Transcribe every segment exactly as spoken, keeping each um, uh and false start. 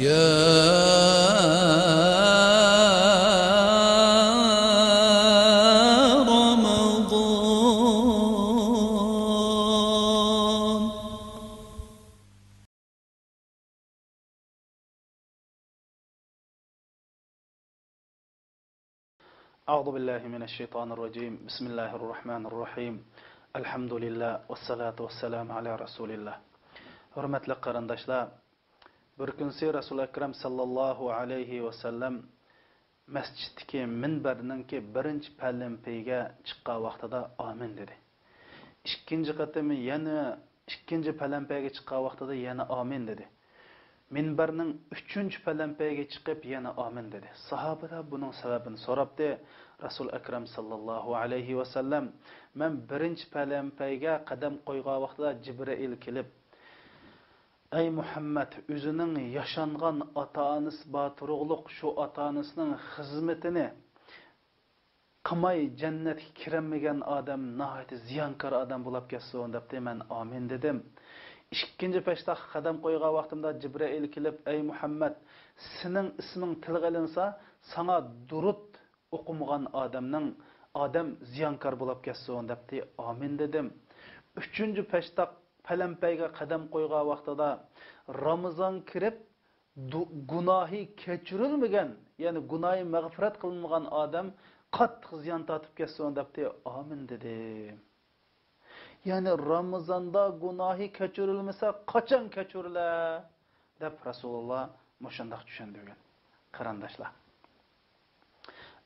يا رمضان. أعوذ بالله من الشيطان الرجيم. بسم الله الرحمن الرحيم. الحمد لله والصلاة والسلام على رسول الله. ھۆرمەتلىك قېرىنداشلار، بىر كۈنسى رەسۇل ئەكرەم ساللاللاھۇ ئەلەيھى ۋەسەللەم مەسچىتتىكى مىنبەرنىڭكى بىرىنچى پەلەمپەيگە چىققان ۋاقتىدا ئامىن دېدى. ئىككىنچى قېتىم يەنە ئىككىنچى پەلەمپەيگە چىققان ۋاقتىدا يەنە ئامىن دېدى. مىنبەرنىڭ ئۈچىنچى پەلەمپەيگە چىقىپ يەنە ئامىن دېدى. ساھابىلەر بۇنىڭ سەۋەبىنى سوراپتى. رەسۇل ئەكرەم ساللاللاھۇ ئەلەيھى ۋەسەللەم، مەن بىرىنچى پەلەمپەيگە قەدەم قويغان ۋاقتىدا جىبرىئىل كېلىپ، ئەي مۇھەممەد، ئۆزىنىڭ ياشانغان ئاتا-ئانىسى بار تۇرۇقلۇق شۇ ئاتا-ئانىسىنىڭ خىزمىتىنى قىلماي جەننەتكە كىرەلمىگەن ئادەم ناھايىتى زىيانكار ئادەم بولاپ كەتسۇن دەپتۇ، مەن ئامىن دېدىم. ئىككىنچى پەشتاققا قەدەم قويغان ۋاقتىمدا جىبرىئىل كېلىپ، ئەي مۇھەممەد، سېنىڭ ئىسمىڭ تىلغا ئېلىنسا، ساڭا دۇرۇت ئوقۇمىغان ئادەمنىڭ، ئادەم زىيانكار بولاپ كەتسۇن دەپتى، ئامىن دېدىم. ئۈچىنچى پەشتاق پەلەمپەيگە قەدەم قويغان ۋاقتىدا رامىزان كىرىپ، دۇ-، گۇناھى كەچۈرۈلمىگەن، يەنى گۇناھى مەغپىرەت قىلىنمىغان ئادەم قاتتىق زىيان تارتىپ كەتسۇن دەپتى، ئامىن دېدىم. يەنى رامىزاندا گۇناھى كەچۈرۈلمىسە قاچان كەچۈرۈلە؟ دەپ رەسۇلۇللا مۇشۇنداق چۈشەندۈرگەن. قېرىنداشلار،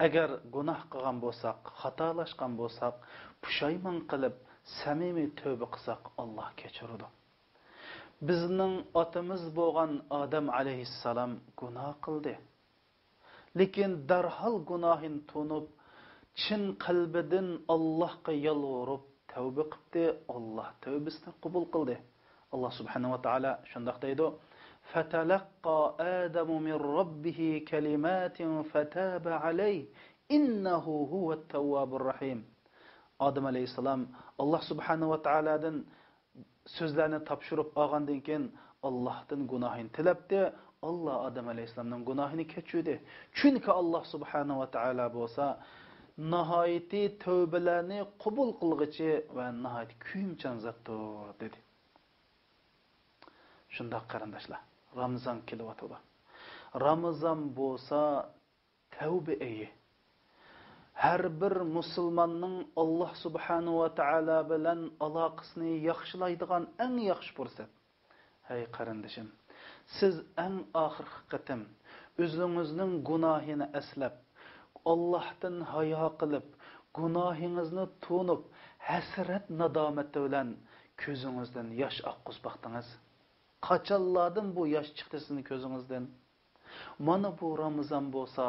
ئەگەر گۇناھ قىلغان بولساق، خاتالاشقان بولساق، پۇشايمان قىلىپ، سەمىمىي تۆبە قىلساق، ئاللا كەچۈرىدۇ. بىزنىڭ ئاتىمىز بولغان ئادەم ئەلەيھىسسالام گۇناھ قىلدى. لېكىن دەرھال گۇناھىنى تونۇپ، چىن قەلبىدىن ئاللاھقا يالۋۇرۇپ تەۋبە قىپتى، ئاللاھ تەۋبىسىنى قوبۇل قىلدى. ئاللاھ سۇبھانەھۇ ۋە تائالا شۇنداق دەيدۇ، فتلقى آدم من ربه كلمات فتاب عليه إنه هو التواب الرحيم. ئادەم ئەلەيھىسسالام ئاللاھ سۇبھانەھۇ ۋە تائالادىن سۆزلەرنى تاپشۇرۇپ ئالغاندىن كېيىن، ئاللاھتىن گۇناھىنى تىلەپتى، ئاللا ئادەم ئەلەيھىسسالامنىڭ گۇناھىنى كەچۈردى. چۈنكى ئاللا سۇبھانەھۇ ۋە تائالا بولسا ناھايىتى تەۋبىلەرنى قوبۇل قىلغۇچى ۋە ناھايىتى كۆيۈمچان زاتتۇر، دېدى. شۇنداق قېرىنداشلار، رامىزان كېلىۋاتىدۇ. رامىزان بولسا تەۋبە ئېيى. ھەر بىر مۇسۇلماننىڭ ئاللا سۇبھانەھۇ ۋە تائالا بىلەن ئالاقىسىنى ياخشىلايدىغان ئەڭ ياخشى پۇرسەت. ھەي قېرىندىشىم، سىز ئەڭ ئاخىرقى قېتىم ئۆزىڭىزنىڭ گۇناھىنى ئەسلەپ، ئاللاھتىن ھايا قىلىپ، گۇناھىڭىزنى تونۇپ، ھەسرەت نادامىتى بىلەن كۆزىڭىزدىن ياش ئاققۇزۇپ باقتىڭىز؟ قاچانلاردىن بۇ ياش چىقتى سىزنىڭ كۆزىڭىزدىن؟ مانا بۇ رامىزان بولسا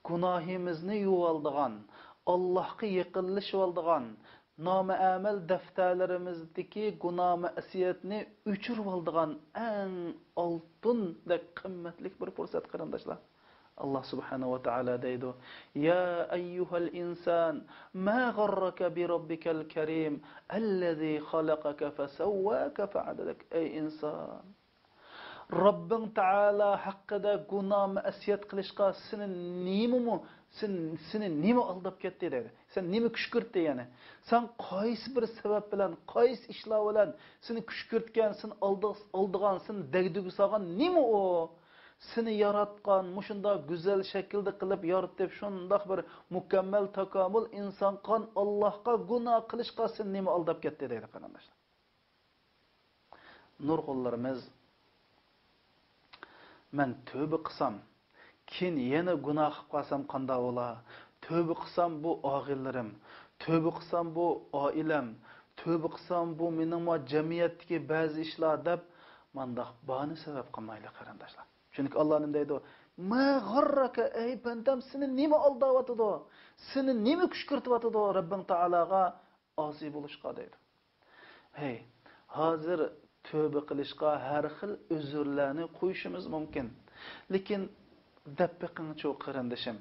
گۇناھىمىزنى يۇۋالىدىغان، ئاللاھقا يېقىنلىشىۋالىدىغان، نامە ئەمەل دەفتەرلىرىمىزدىكى گۇناھ مەسىيەتنى ئۆچۈرۈۋالىدىغان ئەڭ ئالتۇندەك قىممەتلىك بىر پۇرسەت، قېرىنداشلار. ئاللا سۇبھانەھۇ ۋە تائالا دەيدۇ، يا ئەييۇھەل ئىنسان، ما غەررەكە بىرەببىكەل كەرىم، ئەللەزى خەلەقەكە فەسەۋۋاكە فەئەدەلەك. ئەي ئىنسان! رەببىڭ تائالا ھەققىدە گۇناھ مەسىيەت قىلىشقا سېنى نېمىمۇ، سېنى، سېنى نېمە ئالداپ كەتتى دەيدۇ. سەن نېمە كۈشكۈرتتى يەنى؟ سەن قايسى بىر سەۋەب بىلەن، قايسى ئىشلار بىلەن سېنى كۈشكۈرتكەن، سېنى ئالدىغ-، ئالدىغان، سېنى دەگدۈگە سالغان نېمە ئۇ؟ سېنى ياراتقان، مۇشۇنداق گۈزەل شەكىلدە قىلىپ يارىتىپ، شۇنداق بىر مۇكەممەل، تاكامۇل ئىنسان قىلغان ئاللاھقا گۇناھ قىلىشقا سېنى نېمە ئالداپ كەتتى دەيدۇ، قېرىنداشلار. نۇرغۇنلىرىمىز، مەن تۆبە قىلسام، كېيىن يەنە گۇناھ قىلىپ قالسام قانداق بولا؟ تۆبە قىلسام بۇ ئاغىنىلىرىم، تۆبە قىلسام بۇ ئائىلەم، تۆبە قىلسام بۇ مېنىڭ ما جەمئىيەتتىكى بەزى ئىشلار دەپ مانداق باھانە سەۋەب قىلمايلى قېرىنداشلار. چۈنكى ئاللا نېمە دەيدۇ؟ ما غەررەكە، ئەي بەندەم، سېنى نېمە ئالداۋاتىدۇ؟ سېنى نېمە كۈشكۈرتۈۋاتىدۇ رەببىڭ تائالاغا ئاسىي بولۇشقا دەيدۇ. ھەي، ھازىر تۆبە قىلىشقا ھەر خىل ئۆزۈرلەرنى قويۇشىمىز مۇمكىن. لېكىن دەپ بېقىڭچۇ، قېرىندىشىم.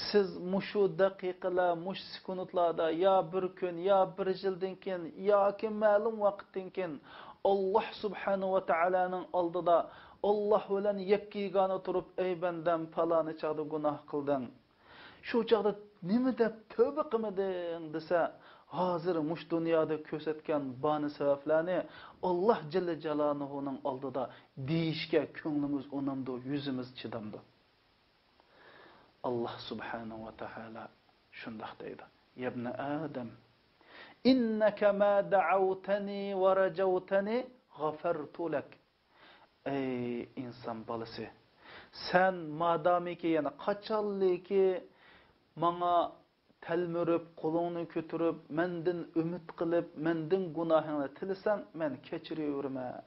سىز مۇشۇ دەقىقىلەر، مۇشۇ سېكۇنتلاردا يا بىر كۈن، يا بىر يىلدىن كېيىن، ياكى مەلۇم ۋاقىتتىن كېيىن ئاللا سۇبھانەھۇ ۋە تائالانىڭ ئالدىدا ئاللاھ بىلەن يەككە يېگانە تۇرۇپ، ئەي بەندەم، پالانى چاغدا گۇناھ قىلدىڭ. شۇ چاغدا نېمە دەپ تەۋبە قىلمىدىڭ دېسە، ھازىر مۇشۇ دۇنيادا كۆرسەتكەن بانە سەۋەبلەرنى ئاللاھ جەللە جالالۇھۇنىڭ ئالدىدا دېيىشكە كۆڭلىمىز ئۇنامدۇ، يۈزىمىز چىدامدۇ؟ ئاللاھ سۇبھانەھۇ ۋە تائالا شۇنداق دەيدۇ: يەبنە ئادەم، ئىننەكە ما دەئەۋتەنى ۋە رەجەۋتەنى غەفەرتۇ لەك. ئەي ئىنسان بالىسى، سەن مادامىكى، يەنى قاچانلىكى ماڭا تەلمۈرۈپ، قولۇڭنى كۆتۈرۈپ، مەندىن ئۈمىد قىلىپ، مەندىن گۇناھىڭنى تىلىسەڭ، مەن كەچۈرۈۋېرىمەن.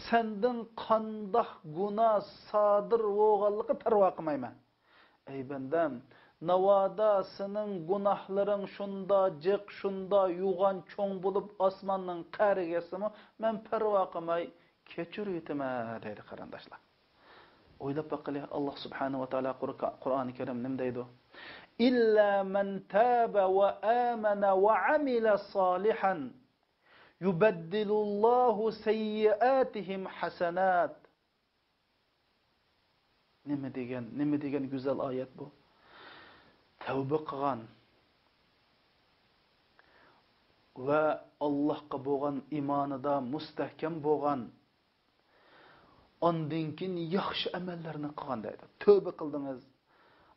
سەندىن قانداق گۇناھ سادىر بولغانلىقى پەرۋا قىلمايمەن. ئەي بەندەم، ناۋادا سېنىڭ گۇناھلىرىڭ شۇندا جىق، شۇندا يوغان چوڭ بولۇپ، ئاسماننىڭ قەرىگە يەتسىمۇ، مەن پەرۋا قىلماي كەچۈرۈۋېتىمەن، دەيدۇ، قېرىنداشلار. ئويلاپ باققىلى، ئاللاھ سۇبھانەھۇ ۋە تائالا قۇرئا-، قۇرئانى كەرىم نېمە دەيدۇ؟ ئىللا مەن تابە ۋە ئامەنە ۋە ئەمىلە سالىھەن يۇبەددىلۇللاھۇ سەييىئاتىھىم ھەسەنات. نېمە دېگەن، نېمە دېگەن گۈزەل ئايەت بۇ. تەۋبە قىلغان ۋە ئاللاھقا بولغان ئىمانىدا مۇستەھكەم بولغان، ئاندىن كېيىن ياخشى ئەمەللەرنى قىلغان دەيدۇ. تەۋبە قىلدىڭىز،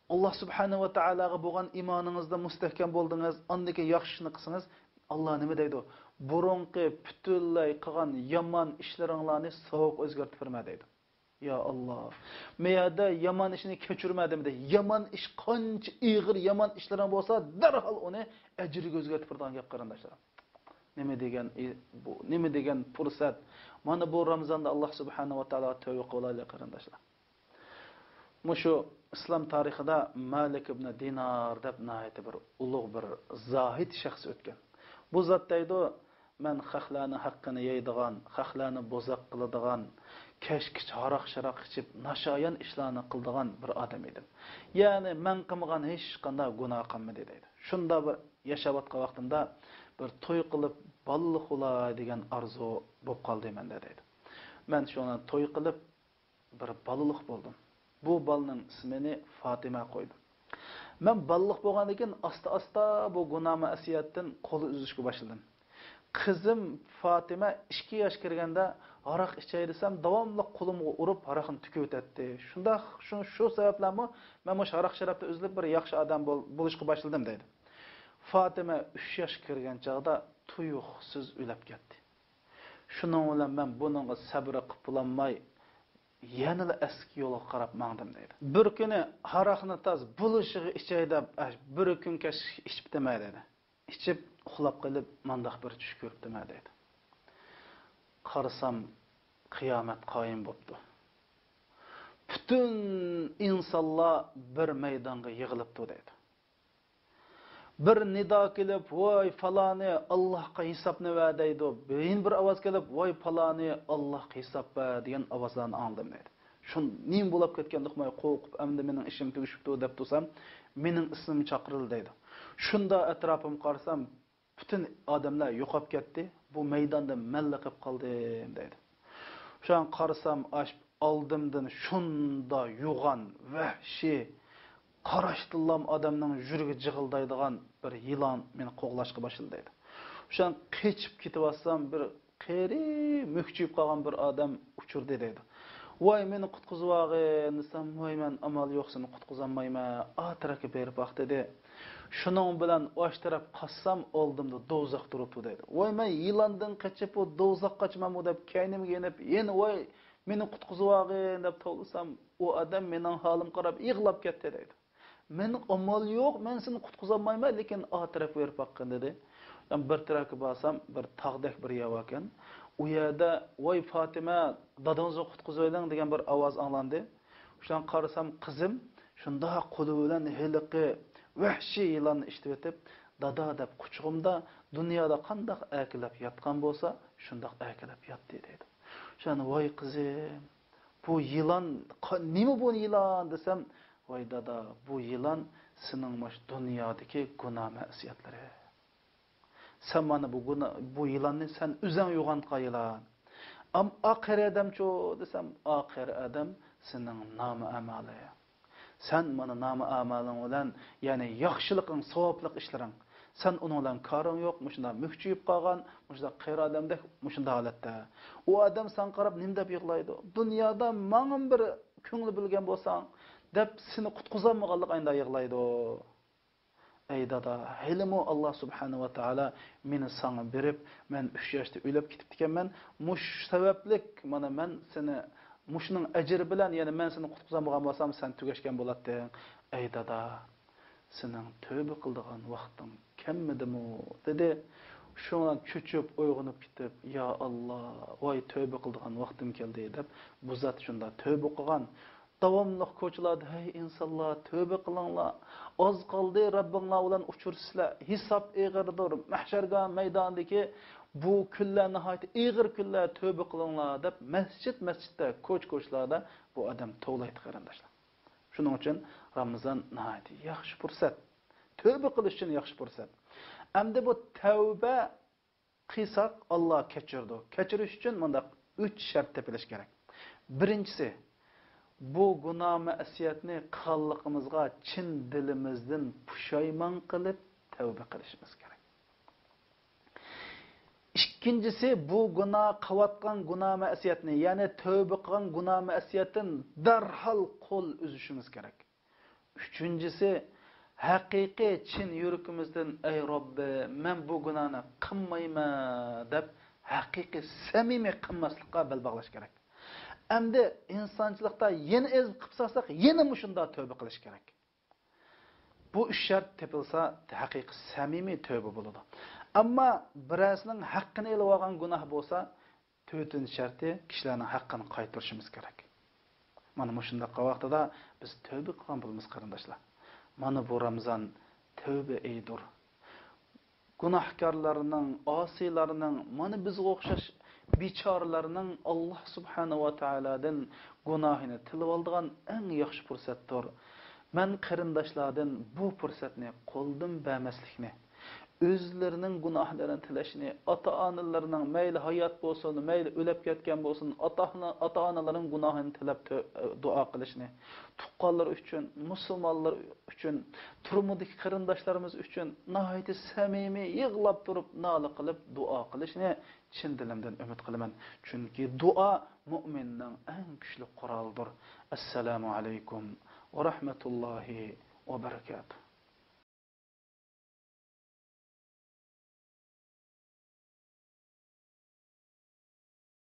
ئاللاھ سۇبھانەھۇ ۋە تائالاغا بولغان ئىمانىڭىزدا مۇستەھكەم بولدىڭىز، ئاندىن كېيىن ياخشى ئىشنى قىلسىڭىز، ئاللاھ نېمە دەيدۇ؟ بۇرۇنقى پۈتۈنلەي قىلغان يامان ئىشلىرىڭلارنى ساۋابقا ئۆزگەرتىپ بېرىمەن دەيدۇ. يا ئاللاھ، مەيەردە يامان ئىشنى كەچۈرمە دېمىدى. يامان ئىش قانچە ئېغىر يامان ئىشلىرىڭ بولسا، دەرھال ئۇنى ئەجىرگە ئۆزگەرتىپ بېرىدىغان گەپ، قېرىنداشلار. نېمە دېگەن ئى-، بۇ، نېمە دېگەن پۇرسەت! مانا بۇ رامىزاندا ئاللاھ سۇبھانەھۇ ۋە تائالاغا تەۋبە قىلايلى، قېرىنداشلار. مۇشۇ ئىسلام تارىخىدا مالىك ئىبنى دىنار دەپ ناھايىتى بىر ئۇلۇغ، بىر زاھىد شەخس ئۆتكەن. بۇ زات دەيدۇ، مەن خەقلەرنىڭ ھەققىنى يەيدىغان، خەقلەرنى بوزەك قىلىدىغان، كەچكىچە ھاراق-شاراق ئىچىپ، ناشايان ئىشلارنى قىلىدىغان بىر ئادەم ئىدىم. يەنى مەن قىلمىغان ھېچقانداق گۇناھ قالمىدى دەيدۇ. شۇنداق بىر ياشاۋاتقان ۋاقتىمدا بىر توي قىلىپ، بالىلىق بولاي دېگەن ئارزۇ بولۇپ قالدى مەندە دەيدۇ. مەن شۇڭا توي قىلىپ، بىر بالىلىق بولدۇم. بۇ بالىنىڭ ئىسمىنى فاتىمە قويدۇم. مەن بالىلىق بولغاندىن كېيىن ئاستا-ئاستا بۇ گۇناھ مەسىيەتتىن قول ئۈزۈشكە باشلىدىم. قىزىم فاتىمە ئىككى ياش كىرگەندە ھاراق ئىچەي دېسەم، داۋاملىق قولۇمغا ئۇرۇپ ھاراقنى تۆكۈۋېتەتتى. شۇنداق، شۇ، شۇ سەۋەبلەنمۇ مەن مۇشۇ ھاراق-شارابتىن ئۈزۈلۈپ بىر ياخشى ئادەم بول-، بولۇشقا باشلىدىم دەيدۇ. فاتىمە ئۈچ ياشقا كىرگەن چاغدا تۇيۇقسىز ئۆلۈپ كەتتى. شۇنىڭ بىلەن مەن بۇنىڭغا سەبرى قىلىپ بولالماي، يەنىلا ئەسكى يولغا قاراپ ماڭدىم دەيدۇ. بىر كۈنى ھاراقنى تاز بولۇشىغا ئىچەي دەپ، ئە، بىر كۈن كەچ ئىچىپتىمەن دەيدۇ. ئىچىپ ئۇخلاپ قېلىپ مانداق بىر چۈش كۆرۈپتىمەن دەيدۇ. قارىسام، قىيامەت قايىم بوپتۇ. پۈتۈن ئىنسانلار بىر مەيدانغا يىغىلىپتۇ دەيدۇ. بىر نىدا كېلىپ، ۋاي پالانى، ئاللاھقا ھېسابنى بەر دەيدۇ. يەنە بىر ئاۋاز كېلىپ، ۋاي پالانى، ئاللاھقا ھېساب بەر دېگەن ئاۋازلارنى ئاڭلىدىم دەيدۇ. شۇ نېمە بولاپ كەتكەندۇقماي قورقۇپ، ئەمدى مېنىڭ ئىشىم تۈگىشىپتۇ دەپ تۇرسام، مېنىڭ ئىسمىم چاقىرىلدى دەيدۇ. شۇندا ئەتراپىمغا قارىسام، پۈتۈن ئادەملەر يوقاپ كەتتى. بۇ مەيداندا مەنلا قېلىپ قالدىم دەيدۇ. شۇڭا قارىسام، ئاش ئالدىمدىن شۇندا يوغان، ۋەھشىي، قاراشتىنلام ئادەمنىڭ يۈرىكى جىغىلدايدىغان بىر يىلان مېنى قوغلاشقا باشلىدى دەيدۇ. شۇڭا قېچىپ كېتىۋاتسام، بىر قېرى مۈكچىيىپ قالغان بىر ئادەم ئۇچرىدى دەيدۇ. ۋاي، مېنى قۇتقۇزۇۋالغىن دېسەم، ۋاي، مەن ئامال يوق، سېنى قۇتقۇزالمايمەن، ئا تەرەپكە بېرىپ باق دېدى. شۇنىڭ بىلەن ئاش تەرەپ قاچسام، ئالدىمدا دوزاخ تۇرۇپتۇ دەيدۇ. ۋاي، مەن يىلاندىن قېچىپ، بۇ دوزاخقا قاچىمەنمۇ دەپ كەينىمگە يېنىپ، يەنە ۋاي، مېنى قۇتقۇزۇۋالغىن دەپ توۋلىسام، ئۇ ئادەم مېنىڭ ھالىمغا قاراپ يىغلاپ كەتتى دەيدۇ. مەن ئامال يوق، مەن سېنى قۇتقۇزالمايمەن، لېكىن ئا تەرەپكە بېرىپ باققىن دېدى. مەن بىر تەرەپكە بارسام، بىر تاغدەك بىر يەر باركەن. ئۇ يەردە، ۋاي پاتىمە، دادىڭىزنى قۇتقۇزۇۋېلىڭ دېگەن بىر ئاۋاز ئاڭلاندى. شۇڭا قارىسام، قىزىم شۇنداق قولى بىلەن ھېلىقى ۋەھشىي يىلاننى ئىشلىۋېتىپ، دادا دەپ قۇچىقىمدا، دۇنيادا قانداق ئەركىلەپ ياتقان بولسا، شۇنداق ئەركىلەپ ياتتى دەيدۇ. شۇڭا، ۋاي قىزىم، بۇ يىلان، قا-، نېمە بۇ يىلان دېسەم، ۋاي دادا، بۇ يىلان سېنىڭ مۇشۇ دۇنيادىكى گۇناھ مەسىيەتلىرى. سەن مانا بۇ گۇنا-، بۇ يىلاننى سەن ئۆزەڭ يوغانتقان يىلان. ئام-، ئا قېرى ئادەمچۇ دېسەم، ئا قېرى ئادەم سېنىڭ نامە ئەمالىڭ. سەن مانا نامە ئەمالىڭ بىلەن، يەنى ياخشىلىقىڭ، ساۋابلىق ئىشلىرىڭ، سەن ئۇنىڭ بىلەن كارىڭ يوق، مۇشۇنداق مۈكچىيىپ قالغان، مۇشۇنداق قېرى ئادەمدەك مۇشۇنداق ھالەتتە. ئۇ ئادەم ساڭا قاراپ نېمە دەپ يىغلايدۇ؟ دۇنيادا ماڭىمۇ بىر كۆڭلى بۆلگەن بولساڭ، دەپ سېنى قۇتقۇزالمىغانلىقىڭدا يىغلايدۇ. ئەي دادا، ھېلىمۇ ئاللا سۇبھانەھۇ ۋە تائالا مېنى ساڭا بېرىپ، مەن ئۈچ ياشتا ئۆلۈپ كېتىپتىكەنمەن. مۇشۇ سەۋەبلىك مانا مەن سېنى مۇشۇنىڭ ئەجرى بىلەن، يەنى مەن سېنى قۇتقۇزالمىغان بولسام، سەن تۈگەشكەن بولاتتىڭ. ئەي دادا، سېنىڭ تۆبە قىلىدىغان ۋاقتىڭ كەلمىدىمۇ؟ دېدى. شۇڭا چۆچۈپ ئويغىنىپ كېتىپ، يا ئاللا، ۋاي تۆبە قىلىدىغان ۋاقتىم كەلدى، دەپ بۇ زات شۇنداق تۆبە قىلغان. داۋاملىق كوچىلاردا، ھەي ئىنسانلار، تۆبە قىلىڭلار. ئاز قالدى، رەببىڭلار بىلەن ئۇچرىشىسىلەر. ھېساب ئېغىردۇر. مەھشەرگاھ مەيدانىدىكى بۇ كۈنلەر ناھايىتى ئېغىر كۈنلەر، تۆبە قىلىڭلار، دەپ مەسچىت مەسچىتتە، كوچا كوچىلاردا بۇ ئادەم توۋلايتتى، قېرىنداشلار. شۇنىڭ ئۈچۈن رامىزان ناھايىتى ياخشى پۇرسەت. تۆبە قىلىش ئۈچۈن ياخشى پۇرسەت. ئەمدى بۇ تەۋبە قىلساق، ئاللا كەچۈرىدۇ. كەچۈرۈش ئۈچۈن مۇنداق ئۈچ شەرت تېپىلىش كېرەك. بىرىنچىسى، بۇ گۇناھ مەسىيەتنى قىلغانلىقىمىزغا چىن دىلىمىزدىن پۇشايمان قىلىپ تەۋبە قىلىشىمىز كېرەك. ئىككىنچىسى، بۇ گۇناھ، قىلىۋاتقان گۇناھ مەسىيەتنى، يەنى تەۋبە قىلغان گۇناھ مەسىيەتتىن دەرھال قول ئۈزۈشىمىز كېرەك. ئۈچىنچىسى، ھەقىقىي چىن يۈرىكىمىزدىن، ئەي رەببى، مەن بۇ گۇناھنى قىلمايمەن، دەپ ھەقىقىي سەمىمىي قىلماسلىققا بەل باغلاش كېرەك. ئەمدى ئىنسانچىلىقتا يەنە ئېزىپ قىلىپ سالساق، يەنە مۇشۇنداق تەۋبە قىلىش كېرەك. بۇ ئۈچ شەرت تېپىلسا، ھەقىقىي سەمىمىي تەۋبە بولىدۇ. ئەمما بىرەرسىنىڭ ھەققىنى ئېلىۋالغان گۇناھ بولسا، تۆتىنچى شەرتى، كىشىلەرنىڭ ھەققىنى قايتۇرۇشىمىز كېرەك. مانا مۇشۇنداق ۋاقتىدا بىز تەۋبە قىلغان بولىمىز، قېرىنداشلار. مانا بۇ رامىزان تەۋبە ئېيىدۇر. گۇناھكارلارنىڭ، ئاسىيلارنىڭ، مانا بىزگە ئوخشاش بىچارىلەرنىڭ ئاللا سۇبھانەھۇ ۋە تائالادىن گۇناھىنى تىلىۋالىدىغان ئەڭ ياخشى پۇرسەتتۇر. مەن قېرىنداشلاردىن بۇ پۇرسەتنى قولدىن بەرمەسلىكنى، ئۆزلىرىنىڭ گۇناھلىرىنى تىلەشنى، ئاتا-ئانىلىرىنىڭ، مەيلى ھايات بولسۇن، مەيلى ئۆلۈپ كەتكەن بولسۇن، ئاتا-، ئاتا-ئانىلىرىنىڭ گۇناھىنى تىلەپ تۆ-، دۇئا قىلىشنى، تۇغقانلىرى ئۈچۈن، مۇسۇلمانلار ئۈچۈن، تۈرمىدىكى قېرىنداشلىرىمىز ئۈچۈن ناھايىتى سەمىمىي يىغلاپ تۇرۇپ، نالە قىلىپ دۇئا قىلىشنى چىن دىلىمدىن ئۈمىد قىلىمەن. چۈنكى دۇئا مۇئمىننىڭ ئەڭ كۈچلۈك قورالىدۇر. ئەسسالامۇ ئەلەيكۇم ۋە رەھمەتۇللاھى ۋە بەرىكاتۇھ.